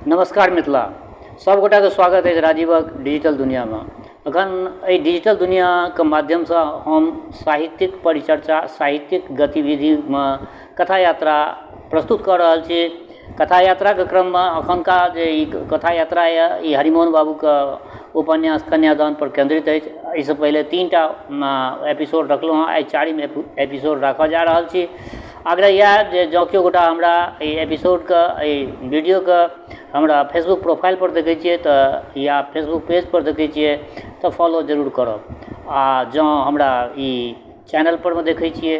नमस्कार मिथिला, सभगोटाके स्वागत अछि राजीवक डिजिटल दुनिआमे। एखन एहि डिजिटल दुनिआके माध्यमसँ हम साहित्यिक परिचर्चा, साहित्यिक गतिविधिमे कथा यात्रा प्रस्तुत कऽ रहल छी। कथा यात्राके क्रममे एखुनका जे ई कथा यात्रा यऽ ई हरिमोहन बाबूके उपन्यास कन्यादानपर केन्द्रित अछि। एहिसँ पहिले 3टा एपिसोड रखलहुँ हँ, आइ 4म एपिसोड राखऽ जा रहल छी। आग्रह इएह जे जँ केओ गोटा हमरा एहि एपिसोडके, एहि वीडियोके हमरा फेसबुक प्रोफाइलपर देखै छियै तऽ या फेसबुक पेजपर देखै छियै तऽ फॉलो जरूर करब। आओर जँ हमरा ई चैनलपर मे देखै छियै,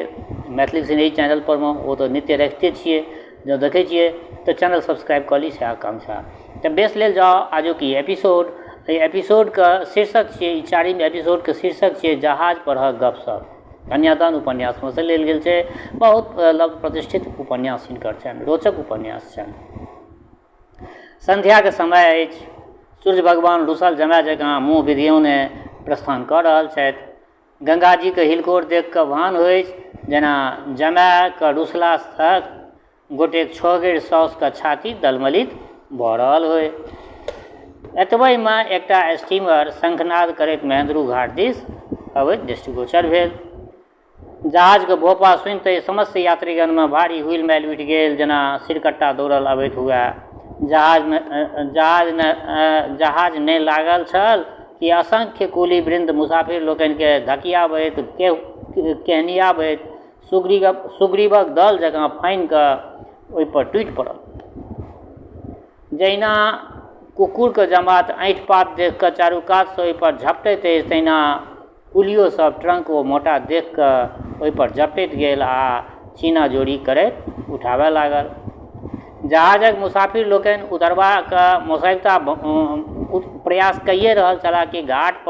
मैथिली सिनेही चैनलपर मे, ओ तऽ नित्य रखिते छियै, जँ देखै छियै तऽ चैनल सब्सक्राइब कऽ ली, सएह आकांक्षा। तऽ बेस लेल जाउ आजुक ई एपिसोड। एहि एपिसोडके शीर्षक छियै, ई 4म एपिसोडके शीर्षक छियै जहाज परहक गपशप। कन्यादान उपन्यासमे सँ लेल गेल छै। बहुत लब्ध प्रतिष्ठित उपन्यास हिनकर छनि, रोचक उपन्यास छनि। सन्ध्याके समय अछि। सूर्य भगवान रुसल जमाय जकाँ मुँह बिधियौने प्रस्थान कऽ रहल छथि। गङ्गाजीके हिलकोर देखि कऽ भान होइछ जेना जमायके रुसलासँ गोटेक छहगरि साउसके छाती दलमलित भऽ रहल होइ। एतबहिमे एकटा स्टीमर शंखनाद करैत महेन्द्रू घाट दिस अबैत दृष्टिगोचर भेल। जहाजके भोपा सुनिते समस्त यात्रीगणमे भारी हुइल-माइल उठि गेल जेना सिरकट्टा दौड़ल अबैत हुए। जहाजमे जहाज जहाज नहि लागल छल कि असंख्य कुली वृन्द मुसाफिर लोकनिकेँ धकियाबैत, केहनियाबैत सुग्रीवक दल जकाँ फानि कऽ ओहिपर टूटि पड़ल। जहिना कुकुरके जमात ऐँठ पात देखि कऽ चारू कातसँ ओहिपर झपटैत अछि, तहिना कुलियो सब ट्रंक ओ मोटा देखि कऽ ओहिपर झपटैत गेल आ सीना जोरी करैत उठाबय लागल। जहाजक मुसाफिर लोकनि उतरबाक मोसकिलता प्रयास कइए रहल छलाह कि घाट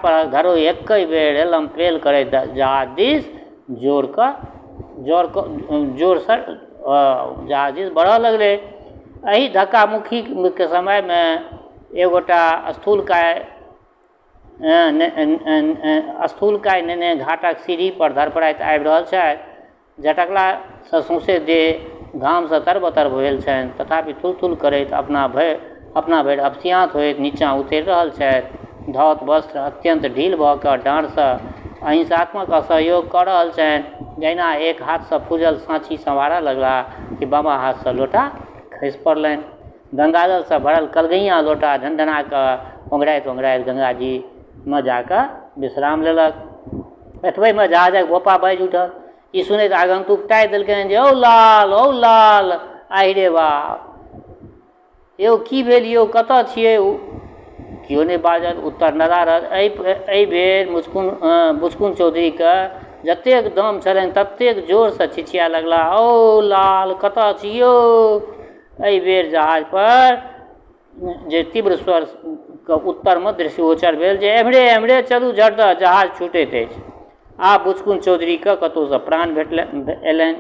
पर धरो एके बेर रेलम पेल करैत जहाज दिस जोरसँ जहाज दिस बढ़ऽ लगलै। एहि धक्का मुक्कीके समयमे एगोटा स्थूलकाय नेने घाटक सीढ़ी पर धड़फड़ाइत आबि रहल छथि। झटकलासँ सौंसे देह घामसँ तरबतर भेल छनि, तथापि थुल-थुल करैत अपना भरि अपसियाँत होइत नीचाँ उतरि रहल छथि। धौत वस्त्र अत्यन्त ढील भऽ कऽ डाँड़सँ अहिंसात्मक असहयोग कऽ रहल छनि। जहिना एक हाथसँ फूजल साँची सम्हारऽ लगलाह कि बामा हाथसँ लोटा खसि पड़लनि। गंगाजलसँ भरल कलगैयाँ लोटा ढनढना कऽ ओंघराइत-ओंघराइत गंगाजीमे जा कऽ विश्राम लेलक। एतबहिमे जहाजक भोपा बाजि उठल। ई सुनैत आगन्तुक टाहि देलकनि जे औ लाल, औ लाल, आहि रे बाप! यौ की भेल यौ, कतऽ छियै? केओ नहि बाजल, उत्तर नदारद। एहि बेर बुचकुन चौधरीके जतेक दम छलनि ततेक जोरसँ चिचिया लगलाह, औ लाल, कतऽ छी यौ? एहि बेर जहाज पर जे तीव्र स्वरके उत्तरमे दृष्टिगोचर भेल जे एम्हरे एम्हरे चलू झट दऽ जहाज छूटैत अछि। आब बुचकुन चौधरीके कतहुसँ प्राण भेटलनि अयलनि।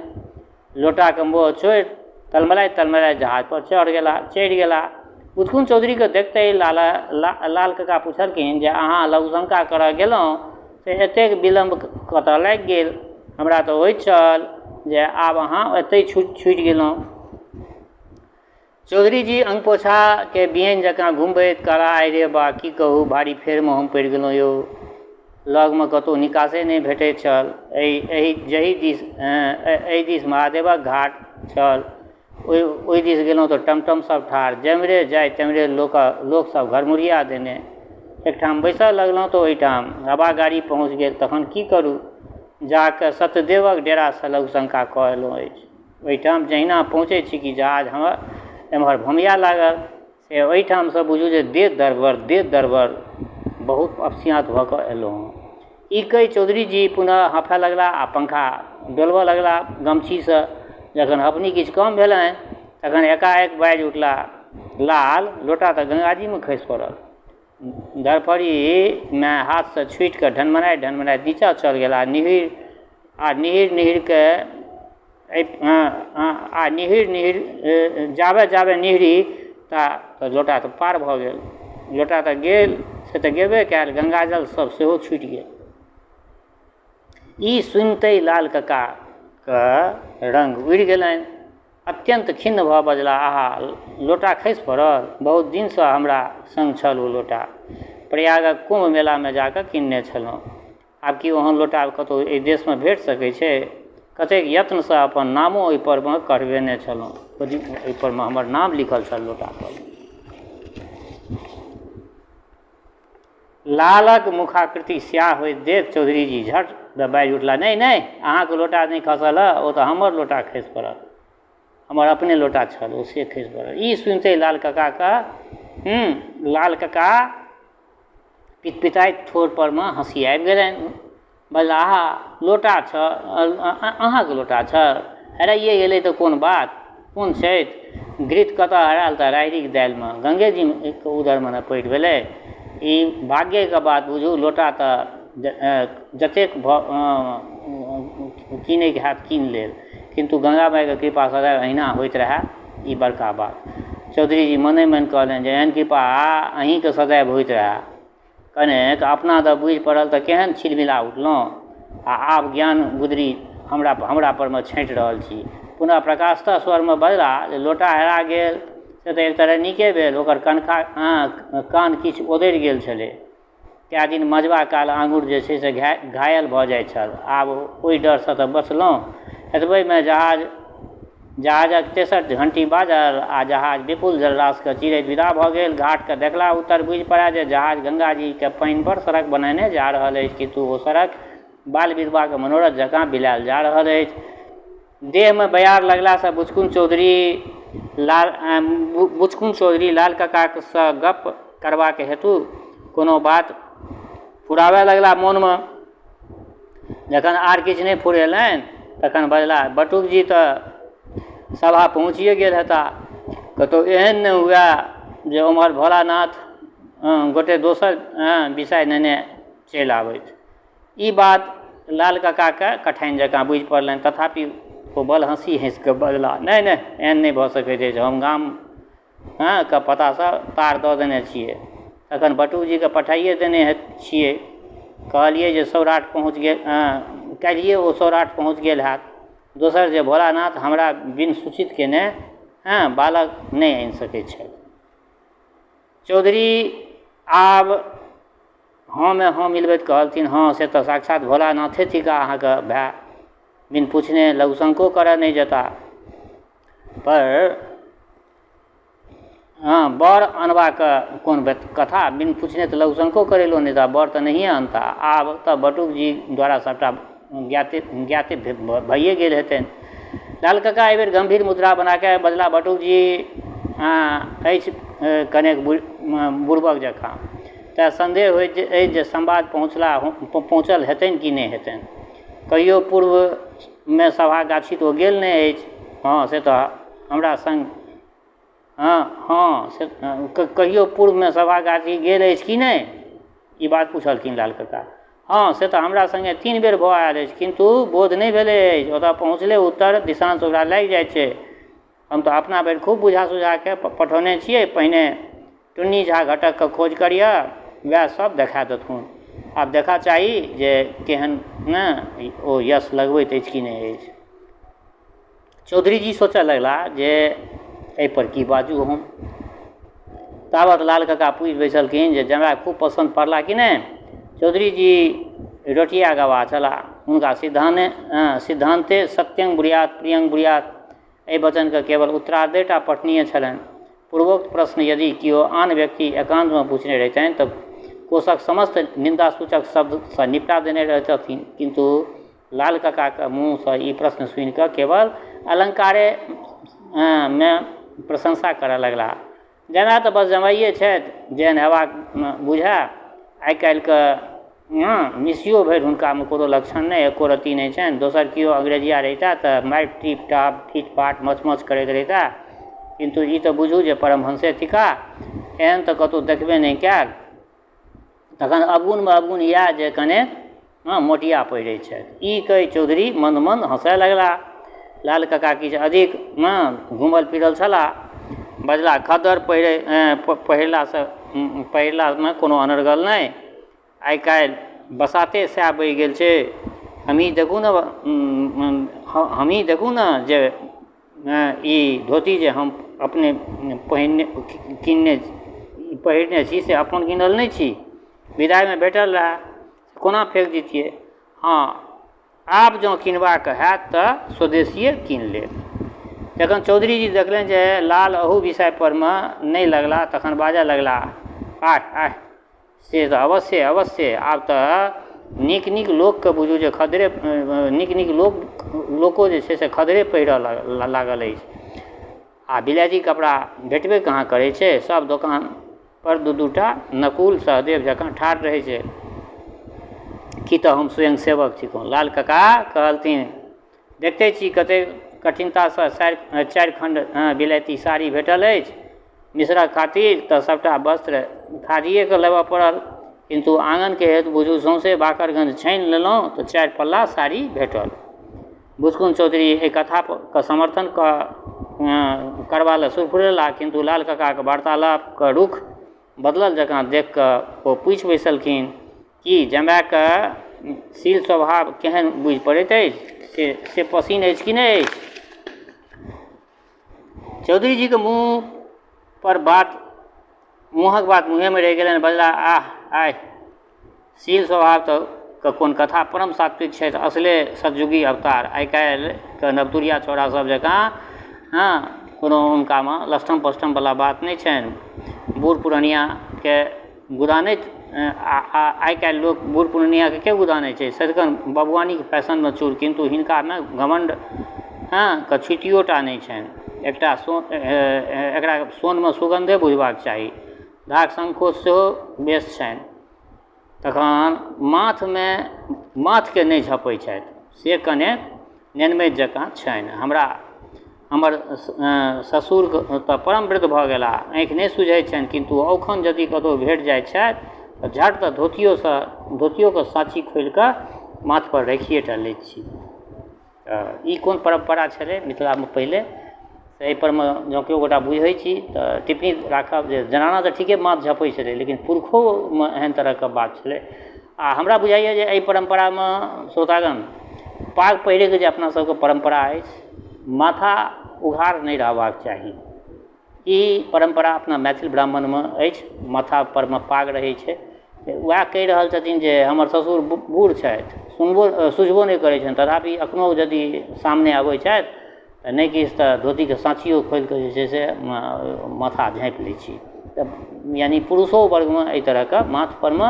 लोटाके मोह छोड़ि तलमलाइत तलमलाइत जहाजपर चढ़ि गेलाह। बुचकुन चौधरीके देखिते लाल काका पुछलखिन जे अहाँ लघुशंका करऽ गेलहुँ से एतेक विलम्ब कतऽ लागि गेल? हमरा तऽ होइत छल जे आब अहाँ एतहि छुटि गेलहुँ। चौधरीजी अङ्गपोछाके बियनि जकाँ घुमबैत कहला, आहि रे बा, की कहू, भारी फेरमे हम पड़ि गेलहुँ यौ। लगमे कतहु निकासे नहि भेटैत छल। एहि जाहि दिस एहि दिस महादेवक घाट छल, ओहि दिस गेलहुँ तऽ टमटम सब ठाढ़, जेम्हरे जाइ तेम्हरे लोकसब घरमुड़िया देने। एकठाम बैसऽ लगलहुँ तऽ ओहिठाम हवा गाड़ी पहुँच गेल, तखन की करू? जाकऽ सत्यदेवक डेरासँ लघुशंका कऽ अएलहुँ अछि। ओहिठाम जहिना पहुँचै छी कि जहाज हमर एम्हर भोमिया लागल। से ओहिठामसँ बुझू जे देह दरबर, देह दरबर, बहुत अपसियाँत भऽ कऽ अएलहुँ हँ। ई कहि चौधरीजी पुनः हाँफै लगलाह आ पंखा डोलबऽ लगलाह गमछीसँ। जखन हँफनी किछु कम भेलनि तखन एकाएक बाजि उठलाह, लाल, लोटा तऽ गङ्गाजीमे खसि पड़ल। धड़फड़ीमे हाथसँ छुटिकऽ ढनमनाइत ढनमनाइत नीचाँ चल गेलाह। निहुरि निहुरिकऽ आ निहुरि निहुरि जाबे जाबे निहुरी ता लोटा तऽ पार भऽ गेल। लोटा तऽ गेल से तऽ गेबे कयल, गङ्गाजल सब सेहो छुटि गेल। ई सुनिते लाल ककाके रङ्ग उड़ि गेलनि। अत्यन्त खिन्न भऽ बजलाह, आहा, लोटा खसि पड़ल? बहुत दिनसँ हमरा सङ्ग छल ओ लोटा। प्रयागक कुम्भ मेलामे जा कऽ किनने छलहुँ। आब की ओहन लोटा कतहु एहि देशमे भेट सकै छै? कतेक यत्नसँ अपन नामो ओहिपरमे कढ़बेने छलहुँ। ओहिपरमे हमर नाम लिखल छल लोटापर। लालक मुखाकृति स्याह होइत देखि चौधरीजी झट दऽ बाजि उठलाह, नहि नहि, अहाँक लोटा नहि खसल हँ, ओ तऽ हमर लोटा खसि पड़ल। हमर अपने लोटा छल, ओ से खसि पड़ल। ई सुनिते लाल ककाके लाल कका पितपिताइत ठोर परमे हँसी आबि गेलनि। बजलाह, आहा, लोटा छल, अहाँके लोटा छल? हेराइए गेलै तऽ कोन बात? कोन छथि? घृत कतऽ हरायल तऽ राहरिक दालिमे गङ्गेजीके उदरमे ने पैठ भेलै। ई भाग्येके बात बुझू, लोटा तऽ जतेक कीनैके हैत कीन लेब, किन्तु गङ्गा माइके कृपा सदैव एहिना होइत रहए, ई बड़का बात। चौधरीजी मने मन कहलनि जे एहन कृपा अहीँके सदैव होइत रहए। कनेक अपना दऽ बूझि पड़ल तऽ केहन छिलमिला उठलहुँ आ आब ज्ञान गुदरी हमरा हमरा परमे छाँटि रहल छी। पुनः प्रकाशतः स्वरमे बजलाह जे लोटा हेरा गेल से तऽ एक तरहे नीके भेल, ओकर कनखा कान किछु ओदरि गेल छलै। कए दिन मजबा काल आङुर जे छै से घायल भऽ जाइत छल। आब ओहि डरसँ तऽ बचलहुँ। एतबहिमे जहाज जहाजक तेसर घण्टी बाजल आ जहाज विपुल जलराशिकेँ चीरैत विदा भऽ गेल। घाटकेँ देखला उत्तर बुझि पड़ए जे जहाज गंगाजीक पानिपर सड़क बनेने जा रहल अछि, किन्तु ओ सड़क बाल-विधवाक मनोरथ जकाँ बिलायल जा रहल अछि। देहमे बयार लगलासँ बुचकुन चौधरी लाल बुचकुन चौधरी लाल ककासँ गप्प करबाक हेतु कोनो बात फुराबय लगलाह मोनमे। जखन आर किछु नहि फुरेलनि तखन बजलाह, बटुकजी तऽ सभा पहुँचिए गेल हेताह। कतहु एहन नहि हुअए जे ओम्हर भोलानाथ गोटे दोसर विषय नेने चलि आबथि। ई बात लाल ककाकेँ कठाइन जकाँ बुझि पड़लनि। तथापि ओ बलहँसी हँसि कऽ बजलाह, नहि नहि, एहन नहि भऽ सकैत अछि। हम गाम के पतासँ तार दऽ देने छियै। तखन बटुकजीकेँ पठाइए देने छियै। कहलियै जे सौराठ पहुँच गेल, काल्हिए ओ सौराठ पहुँच गेल हैत। दोसर जे भोलानाथ हमरा बिन सूचित कयने बालक नहि आनि सकैत छथि। चौधरी आब हँमे हँ मिलबैत कहलथिन, हँ से तऽ साक्षात भोलानाथे थिकाह अहाँके भाय। बिन पुछने लघुशंको करऽ नहि जेताह। पर हँ बर अनबाक कोन कथा, बिन पुछने तऽ लघुशंको करैलो नहि जेताह, बर तऽ नहिए अनताह। आब तऽ बटुकजी द्वारा सभटा ज्ञाते ज्ञाते भइए गेल हेतनि। लाल कका एहिबेर गम्भीर मुद्रा बनाकऽ बजलाह, बटुकजी अछि कनेक बुड़बक जकाँ, तेँ सन्देह होइत अछि जे संवाद पहुँचला पहुँचल हेतनि कि नहि हेतनि। कहियो पूर्वमे सभा गाछी तऽ ओ गेल नहि अछि। हँ से तऽ हमरा सङ्ग हँ हँ से कहियो पूर्वमे सभा गाछी गेल अछि कि नहि? ई बात पुछलखिन लाल कका। हँ से तऽ हमरा सङ्गे 3 बेर भऽ आयल अछि, किन्तु बोध नहि भेलै अछि। ओतऽ पहुँचले उत्तर दिशांश ओकरा लागि जाइत छै। हम तऽ अपना भरि खूब बुझा सुझाके पठौने छियै। पहिने टुन्नी झा घटकके खोज करिअ, वएह सब देखा देथुन। आब देखा चाही जे केहन ने ओ यश लगबैत अछि कि नहि अछि। चौधरीजी सोचऽ लगलाह जे एहिपर की बाजू हम। तावत लाल कका पूछि बैसलखिन जे जमाय खूब पसन्द पड़ला कि नहि? चौधरीजी रोटिया गवाह छलाह। हुनका सिद्धान्ते सत्यं ब्रूयात प्रियं ब्रूयात एहि वचनके केवल उत्तरार्धे टा पठनीय छलनि। पूर्वोक्त प्रश्न यदि केओ आन व्यक्ति एकान्तमे पूछने रहितनि तऽ कोशक समस्त निन्दासूचक शब्दसँ निपटा देने रहितथिन, किन्तु लाल ककाक मुँहसँ ई प्रश्न सुनिकऽ केवल अलङ्कारेमे प्रशंसा करऽ लगलाह। जमाय तऽ बस जमाइए छथि, जेहन हेबाक बुझाए। आइ काल्हिके मिसियो भरि हुनकामे कोनो लक्षण नहि, एको रत्ती नहि छनि। दोसर केओ अंग्रेजिया रहिता तऽ मारि टीप टाप फीट फाट मचमच करैत रहिता, किन्तु ई तऽ बुझू जे परमहंसे थिकाह। एहन तऽ कतहु देखबे नहि कयल। तखन अवगुणमे अवगुण इएह जे कने मोटिया पहिरै छथि। ई कहि चौधरी मन्द मन्द हँसय लगलाह। लाल कका किछु अधिक घूमल फिरल छलाह। बजलाह, खद्दर पहिरै पहिरलासँ पहिरलामे कोनो अनर्गल नहि। आइ काल्हि बसाते सएह बहि गेल छै। हमही देखू ने, हमही देखू ने जे ई धोती जे हम अपने पहिरने किनने पहिरने छी से अपन कीनल नहि छी, विदाइमे भेटल रहए, कोना फेक दितियै। हँ, आब जँ किनबाक हैत तऽ स्वदेशिए कीन लेब। जखन चौधरीजी देखलनि जे लाल अहू विषय परमे नहि लगलाह तखन बाजऽ लगलाह, आह आह, से तऽ अवश्ये अवश्ये, आब तऽ नीक नीक लोकके बुझू जे खद्दरे, नीक नीक लोक लोको जे छै से खद्दरे पहिरऽ लागल अछि। आ विलायती कपड़ा भेटबे कहाँ करै छै, सब दोकानपर दू दू टा नकुल सहदेव जकाँ ठाढ़ रहै छै। की तऽ हम स्वयं सेवक थिकहुँ। लाल कका कहलथिन, देखते छी कतेक कठिनतासँ चारि खण्ड विलायती साड़ी भेटल अछि। मिसरक खातिर तऽ सबटा वस्त्र खादिएके लेबऽ पड़ल, किन्तु आङनके हेतु बुझू सौँसे बाकरगञ्ज छानि लेलहुँ तऽ चारि पल्ला साड़ी भेटल। बुचकुन चौधरी एहि कथाके समर्थन करबा लए सुरफुरेलाह, किन्तु लाल ककाके वार्तालापके रुख बदलल जकाँ देखि कऽ ओ पूछि बैसलखिन, की जमायके शील स्वभाव केहन बुझि पड़ैत अछि, से पसिन अछि कि नहि अछि? चौधरीजीके मुँह पर बात मुँहक बात मुँहेमे रहि गेलनि, बजलाह, आह आहि, शील स्वभाव तऽ के कोन कथा, परम सात्विक छथि, असले सतयुगी अवतार। आइकाल्हिके नवतुरिया छौड़ा सब जकाँ हँ कोनो हुनकामे लष्टम पष्टमवला बात नहि छनि। बूढ़ पुरनियाके गुदानैत, आइकाल्हि लोक बूढ़ पुरनियाके के गुदानै छै, सदिखन बबुआनीके फैशनमे चूर, किन्तु हिनकामे घमण्ड हँ के छुतियो टा नहि छनि। एकटा सोन, एकरा सोनमे सुगन्धे बुझबाक चाही। धाक संकोच सेहो बेस छनि। तखन माथमे माथके नहि झपै छथि, से कने नेनमति जकाँ छनि। हमरा हमर ससुर तऽ परम वृद्ध भऽ गेलाह, आँखि नहि सुझै छनि, किन्तु औखन यदि कतहु भेट जाइ छथि तऽ झट दऽ धोतियोसँ धोतियोके साँची खोलिकऽ माथपर राखिए टा लैत छी। तऽ ई कोन परम्परा छलै मिथिलामे पहिले, एहिपर मे जँ केओ गोटा बुझै छी तऽ टिप्पणी राखब जे जनाना तऽ ठीके माथ झपै छलै, लेकिन पुरुषोमे एहन तरहके बात छलै। आ हमरा बुझाइए जे एहि परम्परामे श्रोतागण पाग पहिरैके जे अपना सबके परम्परा अछि, माथा उघार नहि रहबाक चाही, ई परम्परा अपना मैथिल ब्राह्मणमे अछि, माथापर मे पाग रहै छै। वएह कहि रहल छथिन जे हमर ससुर बूढ़ छथि, सुनबो सुझबो नहि करै छनि, तथापि एखनो यदि सामने अबै छथि तऽ नहि किछु तऽ धोतीके साँचियो खोलिकऽ जे छै से माथा झाँपि लै छी। तऽ यानि पुरुषो वर्गमे एहि तरहके माथपर मे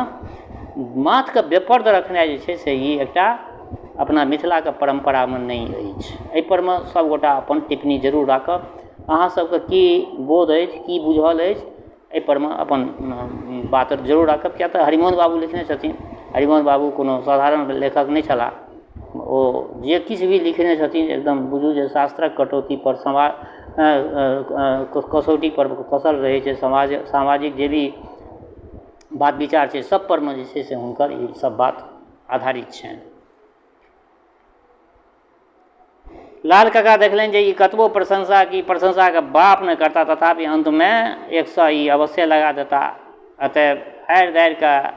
माथके बेपर्द रखनाइ जे छै से ई एकटा अपना मिथिलाके परम्परामे नहि अछि। एहिपर मे सबगोटा अपन टिप्पणी जरूर राखब। अहाँ सबके की बोध अछि, की बुझल अछि, एहिपर मे अपन बात जरूर राखब, किएक तऽ हरिमोहन बाबू लिखने छथिन। हरिमोहन बाबू कोनो साधारण लेखक नहि छलाह। ओ जे किछु भी लिखने छथिन एकदम बुझू जे शास्त्रक कटौतीपर समाज कसौटीपर कसल रहै छै। समाज सामाजिक जे भी बात विचार छै सब परमे जे छै से हुनकर ई सब बात आधारित छनि। लाल काका देखलनि जे ई कतबो प्रशंसा की प्रशंसाके बाप नहि करता, तथापि अन्तमे 100 ई अवश्ये लगा देता। अतएव हारि दारि कऽ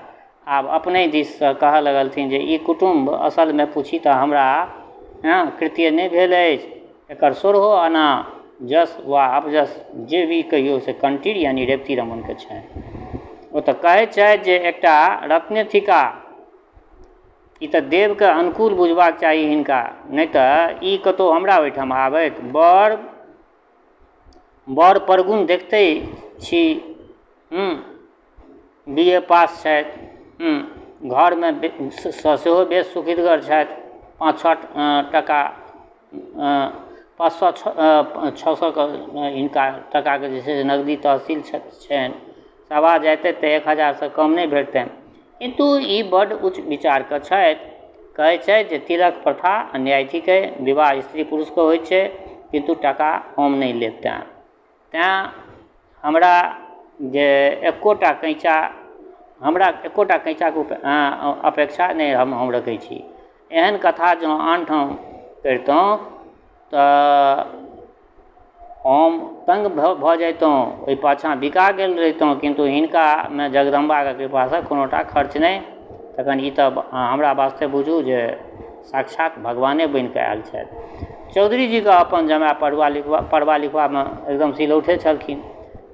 आब अपने दिससँ कहऽ लगलथिन जे ई कुटुम्ब असलमे पूछी तऽ हमरा कृत्य नहि भेल अछि। एकर सोरहो आना जस वा अपजस जे भी कहियौ से कंटीर यानि रेवती रमणके छनि। ओ तऽ कहैत छथि जे एकटा रत्ने थिका, ई तऽ देवके अनुकूल बुझबाक चाही हिनका, नहि तऽ ई कतहु हमरा ओहिठाम आबथि। बड़ बड़ परगुण देखते छी, बी ए पास छथि, घरमे सेहो बेस सुखितगर छथि, 5 6 टका 500 6 सएके हिनका टकाके जे छै से नगदी तहसील छनि। सभा जैतथि तऽ 1000सँ कम नहि भेटतनि। किन्तु ई बड्ड उच्च विचारके छथि। कहै छथि जे तिलक प्रथा अन्याय थिकै, विवाह स्त्री पुरुषके होइ छै, किन्तु टका हम नहि लेब। तैँ हमरा जे एकोटा कैँचा हमरा एकोटा कैँचाके अपेक्षा नहि हम रखै छी। एहन कथा जँ आनठाम करितहुँ तऽ हम तङ्ग भऽ जैतहुँ, ओहि पाछाँ बिका गेल रहितहुँ, किन्तु हिनकामे जगदम्बाके कृपासँ कोनोटा खर्च नहि। तखन ई तऽ हमरा वास्ते बुझू जे साक्षात भगवाने बनिकऽ आयल छथि। चौधरीजीके अपन जमाय पढ़बा लिखबामे एकदम सिलौठे छलखिन।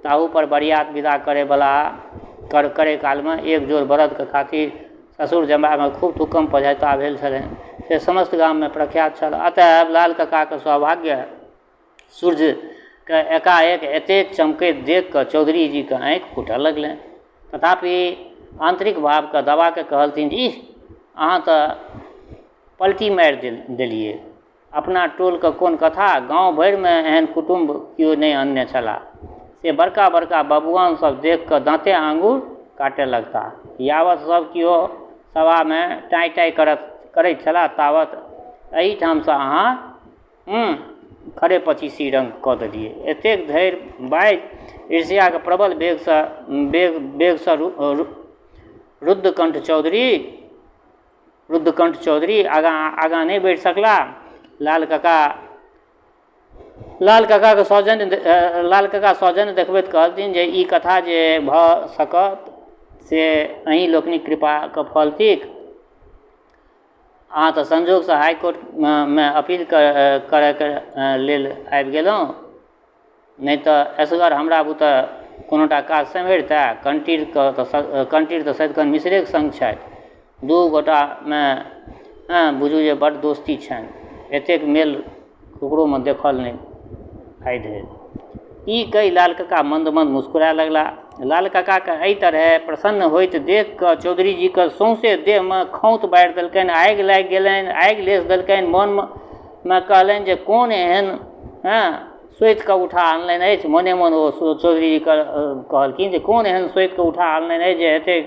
ताहूपर बरियात विदा करैवला करै कालमे एक जोड़ बरदके खातिर ससुर जमायमे खूब थुक्कम पझैता भेल छलनि, से समस्त गाममे प्रख्यात छल। अतएव लाल ककाके सौभाग्य सूर्यके एकाएक एतेक चमकैत देखिकऽ चौधरीजीके आँखि फूटऽ लगलनि। तथापि आन्तरिक भावके दबाकऽ कहलथिन, इह, अहाँ तऽ पलटी मारि देलियै। अपना टोलके कोन कथा, गाँव भरिमे एहन कुटुम्ब केओ नहि अनने छलाह। से बड़का बड़का बबुआन सब देखिकऽ दाँते आङ्गुर काटऽ लगताह। यावत सब केओ सभामे टाँइ टाँइ करैत छलाह तावत एहिठामसँ अहाँ खरे पचीसी रङ्ग कऽ देलियै। एतेक धरि बाजि ईर्ष्याके प्रबल वेगसँ रुद्धकण्ठ चौधरी आगाँ नहि बढ़ि सकलाह। लाल कका सौजन्य देखबैत कहलथिन जे ई कथा जे भऽ सकत से अहीं लोकनिक कृपाक फल थिक। अहाँ तऽ संजोगसँ हाईकोर्टमे अपील करैके लेल आबि गेलहुँ, नहि तऽ एसगर हमरा बुते कोनोटा काज सम्हरितै? कंटीर तऽ सदिखन मिसरेके सङ्ग छथि। दू गोटामे बुझू जे बड्ड दोस्ती छनि। एतेक मेल ककरोमे देखल नहि आइ धरि। ई कहि लाल कका मन्द मन्द मुस्कुराय लगलाह। लाल ककाके एहि तरहे प्रसन्न होइत देखि कऽ चौधरीजीके सौंसे देहमे खौंत बारि देलकनि, आगि लागि गेलनि, आगि लेसि देलकनि। मोनमे कहलनि जे कोन एहन सोतिके उठा अनलनि अछि। मोने मोन ओ चौधरीजी कहलखिन जे कोन एहन सोतिके उठा अनलनि अछि जे एतेक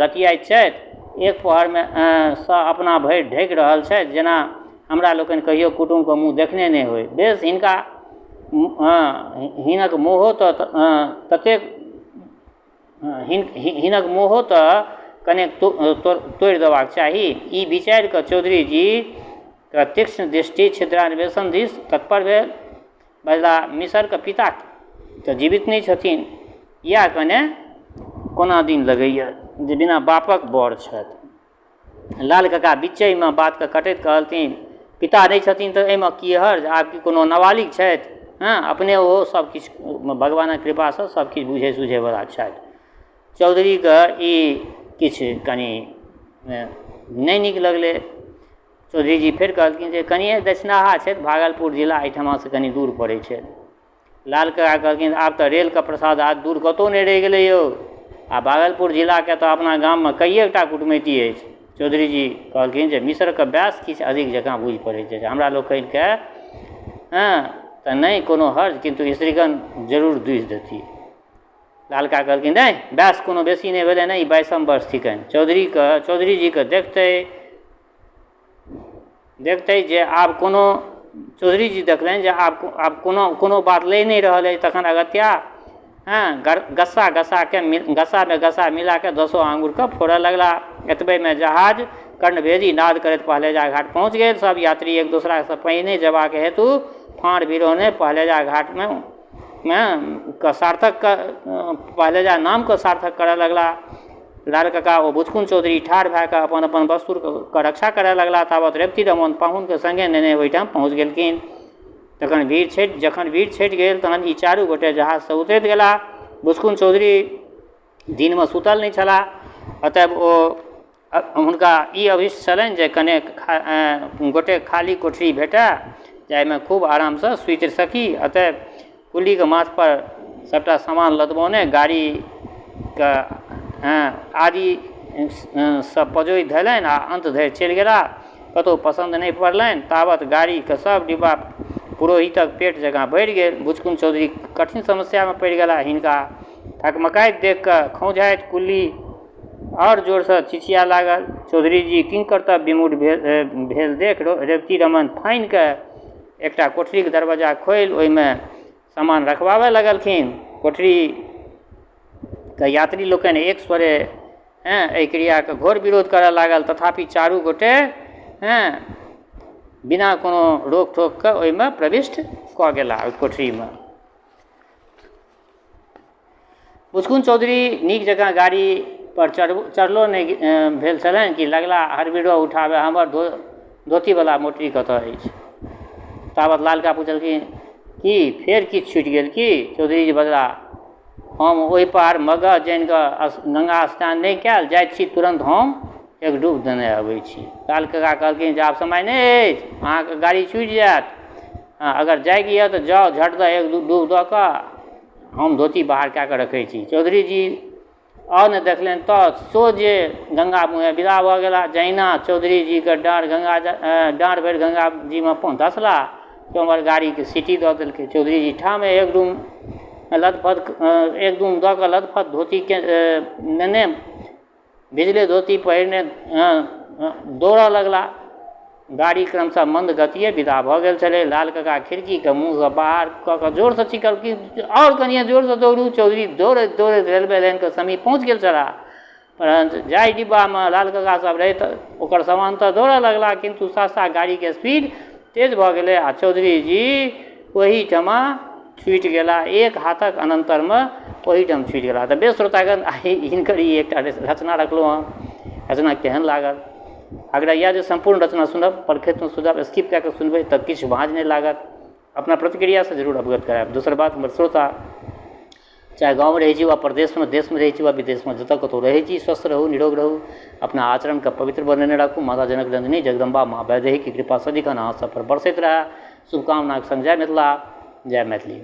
गतियाइत छथि। एक पहरमे सँ अपना भरि ढकि रहल छथि जेना हमरा लोकनि कहियो कुटुम्बके मुँह देखने नहि होइ। बेस, हिनक मोहो तऽ ततेक हिनक मोहो तऽ कनेक तोड़ि देबाक चाही। ई विचारि कऽ चौधरीजीक तीक्ष्ण दृष्टि छिद्रान्वेषण दिस तत्पर भेल। बजलाह, मिसरके पिता तऽ जीवित नहि छथिन, इएह कने कोना दिन लगैए जे बिना बापक बर छथि। लाल कका बिच्चहिमे बातके कटैत कहलथिन, पिता नहि छथिन तऽ एहिमे की हर्ज? आब की कोनो नाबालिग छथि? अपने ओ सब किछु भगवानक कृपासँ सब किछु बुझै सुझैवला छथि। चौधरीके ई किछु कनि नहि नीक लगलै। चौधरीजी फेर कहलखिन जे कनिए दक्षिणाहा छथि, भागलपुर जिला एहिठमासँ कनि दूर पड़ै छै। लाल कका कहलखिन, आब तऽ रेलके प्रसाद आब दूर कतहु नहि रहि गेलै यौ, आ भागलपुर जिलाके तऽ अपना गाममे कइएकटा कुटुमैती अछि। चौधरीजी कहलखिन जे मिसरके वयस किछु अधिक जकाँ बुझि पड़ैत अछि हमरा लोकनिके, तऽ नहि कोनो हर्ज, किन्तु स्त्रीगण जरूर दूसि देती। लाल कका कहलखिन, नहि, वयस कोनो बेसी नहि भेलनि, ई 22म वर्ष थिकनि। चौधरीजीके देखते जे आब कोनो चौधरीजी देखलनि जे आब कोनो बात लहि नहि रहल अछि, तखन अगत्या गस्सामे गस्सा मिलाके दसो आङ्गुरके फोड़ऽ लगलाह। एतबेमे जहाज कर्णभेदी नाद करैत पहलेजा घाट पहुँच गेल। सब यात्री एक दोसरासँ पहिने जेबाक हेतु फाँड़ भिड़ौने पहलेजा घाटमे सार्थक पहलेजा नामके सार्थक करऽ लगलाह। लाल कका ओ बुचकुन चौधरी ठाढ़ भए कऽ अपन अपन वस्तुके रक्षा करऽ लगलाह। तावत रेवती रमण पाहुनके सङ्गे नेने ओहिठाम पहुँच गेलखिन। जखन भीड़ छटि गेल तहन ई चारू गोटे जहाजसँ उतरि गेलाह। बुचकुन चौधरी दिनमे सुतल नहि छलाह, अतएव ओ हुनका ई अभीष्ट छलनि जे कनेक गोटे खाली कोठरी भेटय जाहिमे खूब आरामसँ सुति सकी। अतएव कुलीके माथपर सबटा सामान लदबौने गाड़ीके आदि सब पजोहि धेलनि आ अन्त धरि चलि गेलाह। कतहु पसन्द नहि पड़लनि। तावत गाड़ीके सब डिब्बा पुरोहितक पेट जकाँ भरि गेल। बुचकुन चौधरी कठिन समस्यामे पड़ि गेलाह। हिनका थकमकाइत देखिकऽ खौंझाइत कुली आओर जोरसँ चिचिया लागल। चौधरीजी किंकर्तव्य विमूढ़ भेल देख रेवती रमण फानिके एकटा कोठरीके दरवाजा खोलि ओहिमे सामान रखबाबऽ लगलखिन। कोठरीके यात्री लोकनि एक स्वरे एहि क्रियाके घोर विरोध करऽ लागल। तथापि चारू गोटे बिना कोनो रोक टोकके ओहिमे प्रविष्ट कऽ गेलाह ओहि कोठरीमे। बुचकुन चौधरी नीक जकाँ गाड़ी पर चढ़लो नहि भेल छलनि कि लगला हरबिरो उठाबे, हमर धोतीवला मोटरी कतऽ अछि? ताबत लाल काका पुछलखिन की फेर किछु छुटि गेल की? चौधरीजी बजलाह, हम ओहि पार मगह जानि कऽ गङ्गा स्नान नहि कयल, जाइत छी तुरन्त हम एक डूब देने अबै छी। लाल काका कहलखिन जे आब समय नहि अछि, अहाँके गाड़ी छुटि जायत, अगर जाइके यऽ तऽ जाउ झट दऽ एक डूब दऽ कऽ हम धोती बाहर कए कऽ रखै छी। चौधरीजी आओर ने देखलनि तऽ सोझे गङ्गा मुँहे विदा भऽ गेला। जहिना चौधरीजीके डाँड़ गङ्गा डाँड़ भरि गङ्गाजीमे धसला तऽ ओम्हर गाड़ीके सीटी दऽ देलकै। चौधरीजी ठामे एक डूम लतपथ एक डूम दऽ कऽ लतपथ धोतीके नेने भिजले धोती पहिरने दौड़ऽ लगला। गाड़ी क्रमशः मन्द गतिए विदा भऽ गेल छलै। लाल काका खिड़कीके मुँहसँ बाहर कऽ कऽ जोरसँ चिकरलखिन, आओर कनिए जोरसँ दौड़ू। चौधरी दौड़ैत दौड़ैत रेलवे लाइनके समीप पहुँच गेल छलाह। परञ्च जाहि डिब्बामे लाल काका सब रहै तऽ ओकर सामान तऽ दौड़ऽ लगला, किन्तु सहसा गाड़ीके स्पीड तेज भऽ गेलै आ चौधरीजी ओहिठमा छुटि गेला। एक हाथक अनन्तरमे ओहिठाम छुटि गेला। तऽ बेस श्रोतागण, आइ हिनकर ई एकटा रचना रखलहुँ हँ। रचना केहन लागल? आग्रह इएह जे सम्पूर्ण रचना सुनब, परखैत सुनब, स्किप कए कऽ सुनबै तऽ किछु भाँज नहि लागत। अपना प्रतिक्रियासँ जरूर अवगत करायब। दोसर बात, हमर श्रोता चाहे गाँवमे रहै छी वा परदेशमे, देशमे रहै छी वा विदेशमे, जतऽ कतहु रहै छी, स्वस्थ रहू, निरोग रहू, अपना आचरणके पवित्र बनेने राखू। माता जनक जननी जगदम्बा माँ वैदेहीके कृपा सदिखन अहाँ सब पर बरसैत रहए। शुभकामनाके सङ्ग जय मिथिला, जय मैथिली।